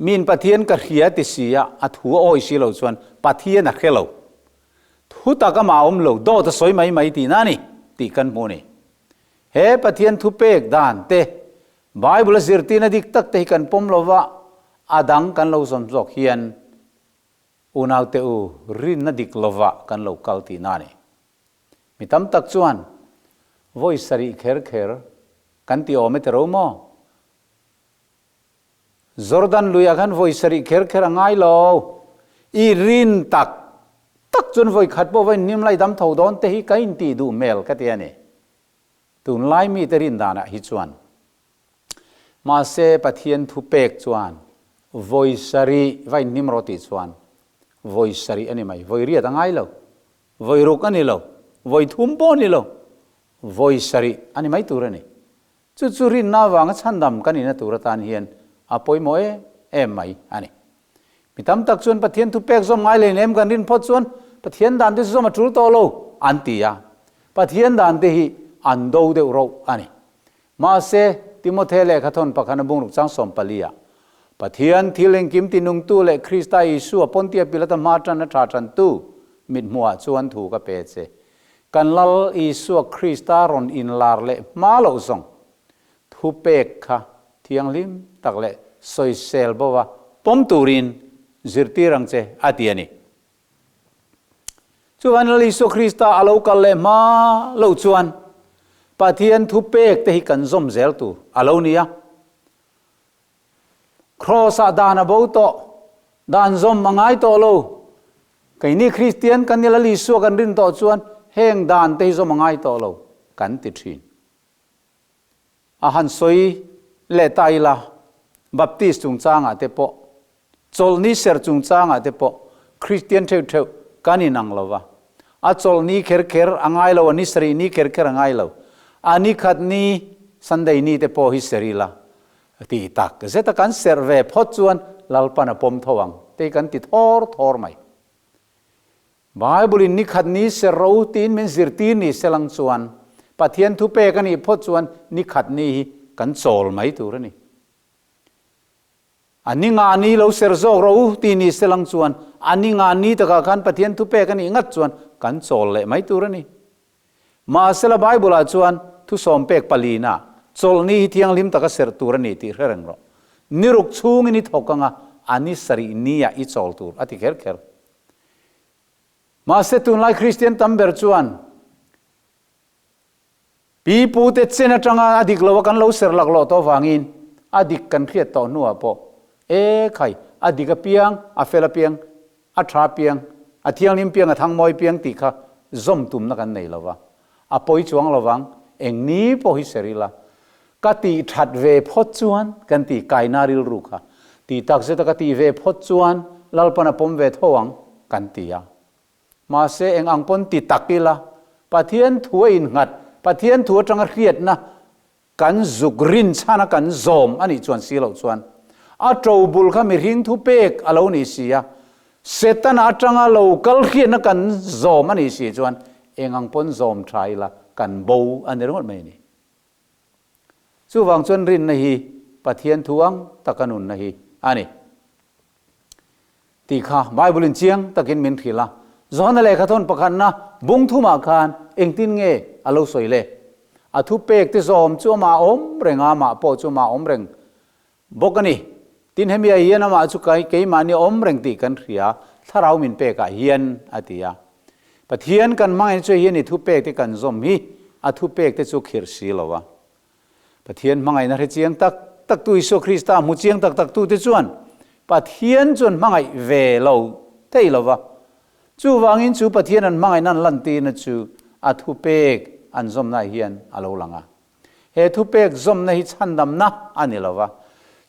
Miin Pathian ka hria ti si a, a thu a awih si lo chuan Pathian a hre lo. Thu tak amah awm lo, dawt a sawi mai mai tihna a ni tih kan hmu a ni. He Pathian thu pek dan te, Bible a zirtirna dik tak te hi kan pawm lo va, a dang kan lo zawm zawk hian Unaute u, rinna dik lovah kan lo kal tihna a ni. Mi tam tak chuan, Vawi sarih kher kher kan ti awm e ti ro maw? Jordan luiah khan vawi sarih kher kher a ngai lo. I rin tak tak chuan vawi khat pawh vawi hnim lai dam tho dawn te hi ka intih duh hmel ka ti a ni. Tunlai mite rin danah hi chuan Mahse Pathian thu pek chuan vawi sarih va inhnim rawh tih chuan vawi sarih a ni mai, vawi riat a ngai lo, vawi ruk a ni lo, vawi thum pawh a ni lo, vawi sarih a ni mai tur a ni. Chu chu rinna avanga chhandam kan inna tur atan hian a pawimawh em em mai a ni. Mi tam tak chuan Pathian thu pek zawm ngai lei nem kan rin phawt chuan Pathian dan te chu zawm a tul tawh lo an ti a. Pathian dan te hi an do deuh rauh a ni. Mahse, Timothe lehkha thawn pakhat a bungruk chang 14 ah, Pathian thil engkim tinungtu leh Krista Isua Pontia Pilata hma tan a tha tantu mithmuhah chuan thu ka pe che. Kan Lal Isua Krista rawn inlar leh hma loh zawng thupek kha thianghlim tak leh sawisel bova pawm turin zirtir ang che a ti a ni. Chuan Lal Isua Krista a lo kal leh hma loh chuan Pathian thupek te hi kan zawm zel tur a lo ni a. Kraws-ah dan a bo tawh, dan zawm a ngai tawh lo. Keini Kristian kan ni Lal Isua kan rin tawh chuan heng dan te hi zawm a ngai tawh lo kan ti thin. A han sawi leh ta ila, Baptist chungchangah te pawh, chawlhni serh chungchangah te pawh Kristian theuh theuh kan inang lo va. A chawlhni kher kher a ngai lo, a ni sarih ni kher kher a ngai lo. A ni khat ni, Sunday ni te pawh hi serh ila ti tak zeta kan serh ve phawt chuan Lalpan a pawm tho ang te hi kan ti thawr thawr mai. Bible-in ni khat ni ser ro tiin min zirtir ni selang chuan Pathian thupek a nih phawt chuan ni khat ni hi kan chawl mai tur a ni. A ni nga ni lo ser zawk ro ti ni selang chuan a ni nga ni takah khan Pathian thupek a nih ngat chuan kan chawl leh mai tur a ni. Mahsela Bible-ah chuan thusawm pek palina chawlhni hi thianghlim taka serh tur a ni tih hre reng rawh. Ni ruk chhungin i thawk anga a ni sarih nia i chawl tur a ti kher kher. Mahse tunlai Kristian tam ber chuan pi pute chen atanga a dik loa kan lo ser laklawh tawh avangin a dik kan hriat tawh hnuah pawh e khai a dik apiang, a fel apiang, a tha apiang, a thianghlim piang, a thangmawi piang tih kha zawm tumna kan nei lova. A pawi chuang lovang, eng ni pawh hi ser ila. Ka tih that ve phawt chuan kan tih kaina rilru kha tih tak zeta ka tih ve phawt chuan Lalpan a pawm ve tho ang kan ti a. Mahse eng ang pawn ti tak ila Pathian thu a innghat, Pathian thu atanga hriatna kan zuk rin chhana kan zawm a nih chuan si loh chuan a to bul kha mihring thu pek a lo nih si a, Setana atanga lo kal hriatna kan zawm a nih si chuan eng ang pawn zawm tha ila kan bo a ni ringawt mai a ni. Chuvang chuan rinna hi Pathian thu ang taka nunna hi a ni tih kha Bible-in chiang takin min hrilh a. Johana lehkhathawn pakhatna bung thumah khan engtin nge a lo sawi le? A thupek te zawm chu amah awm reng a, amah pawh chu amah awm reng bawk a ni. Tin, hemi ah hian amah chu keimahni awm reng tih kan hria, thlarau min pekah hian, a ti a. Pathian kan hmangaihna chu hian i thupek te kan zawm hi a thupek te chu khirh si lo a. Pathian hmangaihna hre chiang tak tak tu Isua Krista hmu chiang tak tak tu te chuan Pathian chuan hmangaih ve lo thei lo va. Chuvangin chu Pathian an hmangaihna an lantirna chu a thupek an zawmna hian a lo lang a. He thupek zawmna hi chhandamna a ni lo va.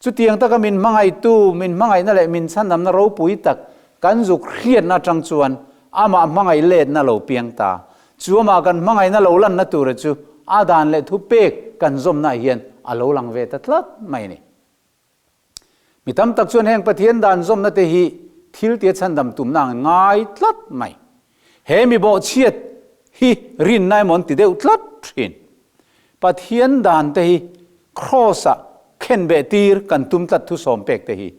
Chutiang taka min hmangaihtu, min hmangaihna leh min chhandamna ropui tak kan zuk hriatna atang chuan amah hmangaih letna lo piang ta. Chu amah kan hmangaihna lo lanna tura chu a dan leh thupek kan zawmnaah hian a lo lang ve ta tlat mai a ni. Mi tam tak chuan heng Pathian dan zawmna te hi thil tia chhandam tumna ang ngai tlat mai. He mi bawhchhiat hi rinna emaw an ti deuh tlat thin. Pathian dan te hi Kraws-ah khenbeh tir kan tum tlat thusawm pek te hi.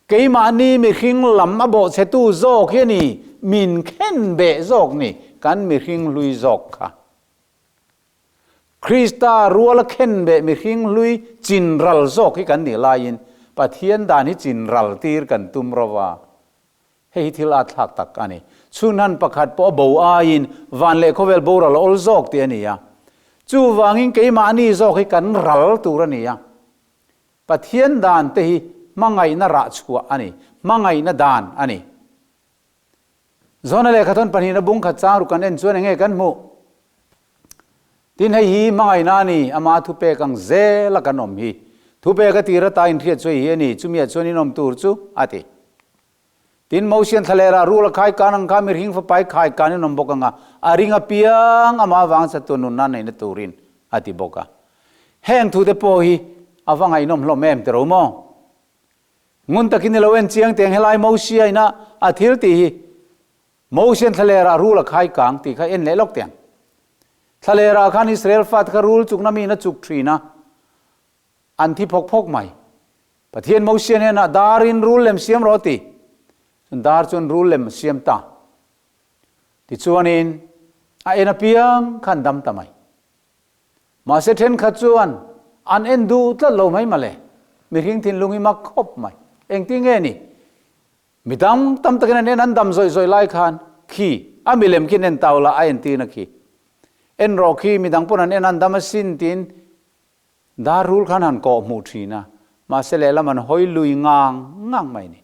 Keimahni mihring lam a bawhchhetu zawk hi a ni, min khenbeh zawk ni, kan mihring hlui zawk kha. Krista ruala khenbeh mihring hlui chin ral zawk hi kan nih laiin Pathian dan hi chin ral tir kan tum ro va. Hei hi thil at thlak tak a ni. Chhunhan pakhat pawh a bo aiin van leh khawvel boral a awl zawk tih a ni a. Chuvangin keimahni zawk hi kan ral tur a ni a. Pathian dan te hi hmangaihna rah chhuah a ni, hmangaihna dan a ni. Zawna lehkhathawn pahnihna bung khat chang ruk kan en chuan enge kan hmuh? Tin hei hi hmangaihna a ni, ama thupek ang zela kan awm hi. Thupek a tir ata inhriat chu hei hi a ni, chumiah chuan in awm tur chu a ti. Tin Mosian thlalera rul a khai kan ang kha mirhing fapai khai kan in awm bawk anga a ring apiang ama vang chatuan nunna neihna turin a ti bawk a. Heng thute pawh hi a va ngaihnawm hlawm em tiro maw? Ngun takin i lo en chiang teng helai Mosia ina a thil tih hi. Mosian thlalerah rul a khai kang tih kha en leh lawk teh ang. Thlalerah khan Israel fate kha rul chukna miin a chuk thin a, an thi phawk phawk mai. Pathian Mosian hnenah darin rul lem siam rawh a ti. Chuan dar chuan rul lem a siam ta. Tichuanin a en apiang kha an dam ta mai. Mahse thenkhat chuan an en duh tlat lo mai male. Mihring thinlung hi mak khawp mai. Engtin nge ni? Mi dang tam takin an en an dam zawih zawih lai khan khi a milem khi an en tau la a entirna khi. En rawh khi mi dang pawn an en an dam asin tiin dar rul khan han kawh hmuh thin a, mahse lehlam an hawi lui ngang ngang mai ni.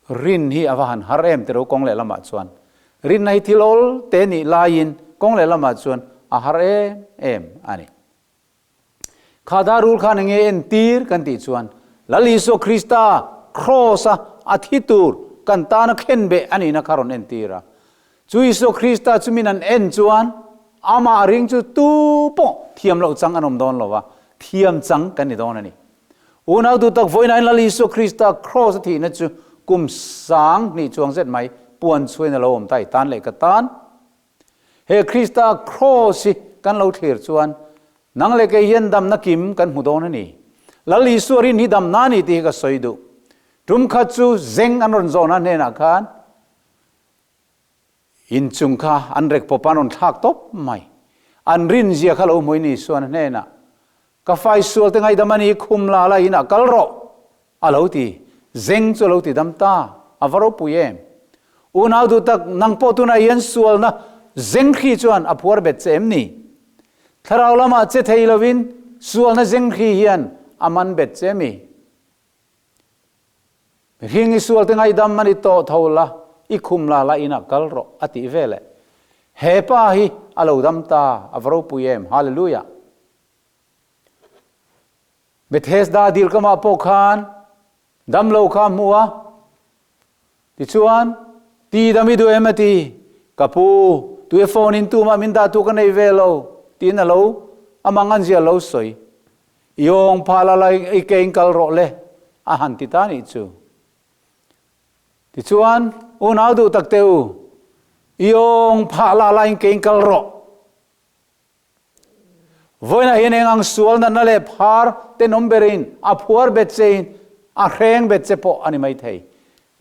Rin hi a va han har em tiro kawng lehlamah chuan. Rinna hi thil awl te nih laiin kawng lehlamah chuan a har em em a ni. Kha dar rul khan enge entir kan tih chuan Lal Isua Krista Kraws-a a thi tur kan tana khenbeh a nihna kha rawn entir a. Chu Isua Krista chu min an en chuan amah ring chu tu pawh thiam loh chang an awm dawn lo va, thiam chang kan ni dawn a ni. Unau duh tak vawiinain Lal Isua Krista Kraws-a thihna chu kum 2000 chuang zet mai puan chhuain a lo awm ta i tan leh ka tan. He Krista Kraws hi kan lo thlir chuan nang leh kei hian damna kim kan hmu dawn a ni. Lal Isua rin hi damna a ni tih hi ka sawi duh. Tum khat chu zeng an rawn zawhna hnenah khan inchung kha an rek pawp a, an rawn thlak tawp mai. An rinzia kha lo hmuin Isuan a hnenah, Ka fai sual te ngaidam a ni, khum la la inah kal rawh, a lo ti. Zeng chu a lo ti dam ta, a va ropui em? Unau duh tak, nang pawh tunah hian sualna zeng hri chuan a phuar bet che em ni? Thlarau lamah che thei lovin sualna zeng hri hian a man bet che mi? Mihring i sual te ngaidam a ni tawh tho la, i khum la la inah kal rawh, a tih veleh. He pa hi a lo dam ta, a va ropui em? Hallelujah! Bethesda dil kamah pawh khan damlo kha a hmu a, tichuan, Ti dam i duh em? a ti. Ka pu, tue phone in tumah min dah tu ka nei ve lo, tiin a lo a mang an zia lo sawi. I awng phah la la i ke in kal rawh le, a han ti ta nih chu. Tichuan, unau duh tak te u, i awng phah la la in ke in kal rawh. Vawiinah hian eng ang sual natna leh phar tenawm berin a phuar bet chein a hreng bet che pawh a ni maithei.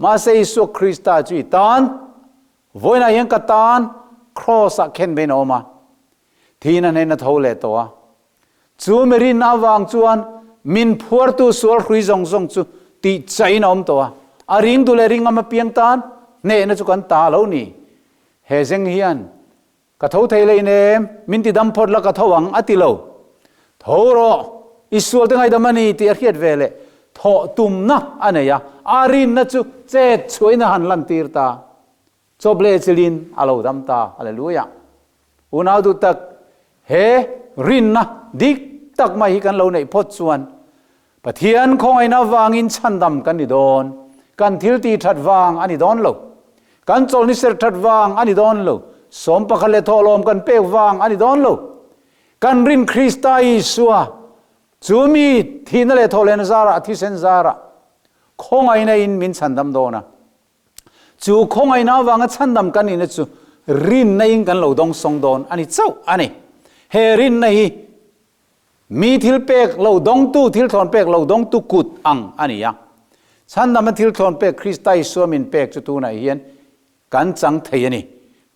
Mahse Isua Krista chu i tan, vawiinah hian ka tan Kraws-ah khen vein a awm a, thihna hnen a tho leh tawh a. Chu mi rinna avang chuan min phuartu sual hrui zawng zawng chu tih chaiin a awm tawh a, a ringtu leh ringam apiang tan hnehna chu kan ta lo ni. He zeng hian Ka tho thei leh inem, min ti dam phawt la ka tho ang, a ti lo. Tho rawh, i sual te ngaidam a ni tih a hriat ve leh thawh tumna a nei a, a rinna chu chet chhuahin a han lantir ta. Chawp leh chilin a lo dam ta. Hallelujah! Unau duh tak, he rinna dik tak mai hi kan lo neih phawt chuan Pathian khawngaihna vangin chhandam kan ni dawn. Kan thil tih that vang a ni dawn lo. Kan chawlhni serh that vang a ni dawn lo. 11 leh thawhlawm kan pek vang a ni dawn lo. Kan rin Krista Isua chu mi thihna leh thawhlehna zarah, thisen zarah khawngaihna in min chhandam dawn a. Chu khawngaihna avanga chhandam kan nihna chu rinna in kan lo dawngsawng dawn a ni chauh a ni. He rinna hi Mi thil pek lo dawngtu, thil thlawn pek lo dawngtu kut ang a ni a. Chhandamna thil thlawn pek Krista Isua min pek chu tunah hian kan chang thei a ni.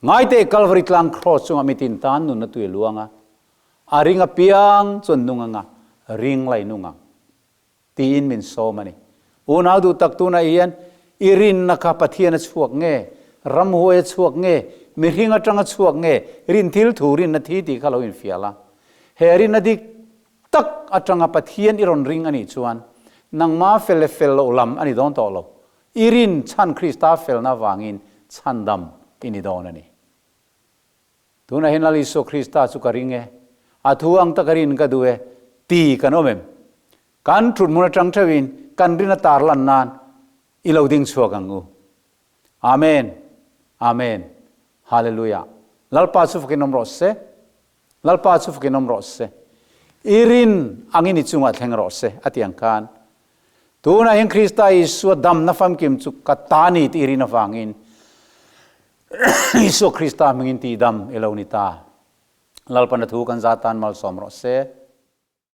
Ngaite Kalvari tlang kraws chungah mitin tan nunna tui a luang a, a ring apiang chuan nung anga ring lai nung ang. Tiin min sawm a ni. Unau duh tak tunah hian i rinna kha Pathian a chhuak nge, ramhuai a chhuak nge, mihring atanga chhuak nge, rin thil thu rinna thi tih kha lo infial a. He rinna dik tak atanga Pathian i rawn ring a nih chuan nangma fel leh fel loh lam a ni dawn tawh lo. I rin chhan Krista felna avangin chhandam i ni dawn a ni. Tunah hian Lal Isua Krista chu ka ring e, a thu ang taka rin ka duh e, ti kan awm em? Kan thut hmun atang theuhin kan rin a tar lan nan i lo ding chhuak ang u. Amen. Amen. Hallelujah. Lalpa chu fakin awm rawh se. Lalpa chu fakin awm rawh se. I rin angin i chungah thleng rawh se, a ti ang khan. Tunah hian Krista Isua damna famkim chu ka ta ni tih i rin avangin. Isua Krista hmingin tihdam i lo ni ta. Lalpana thu kan za tan malsawm rawh se.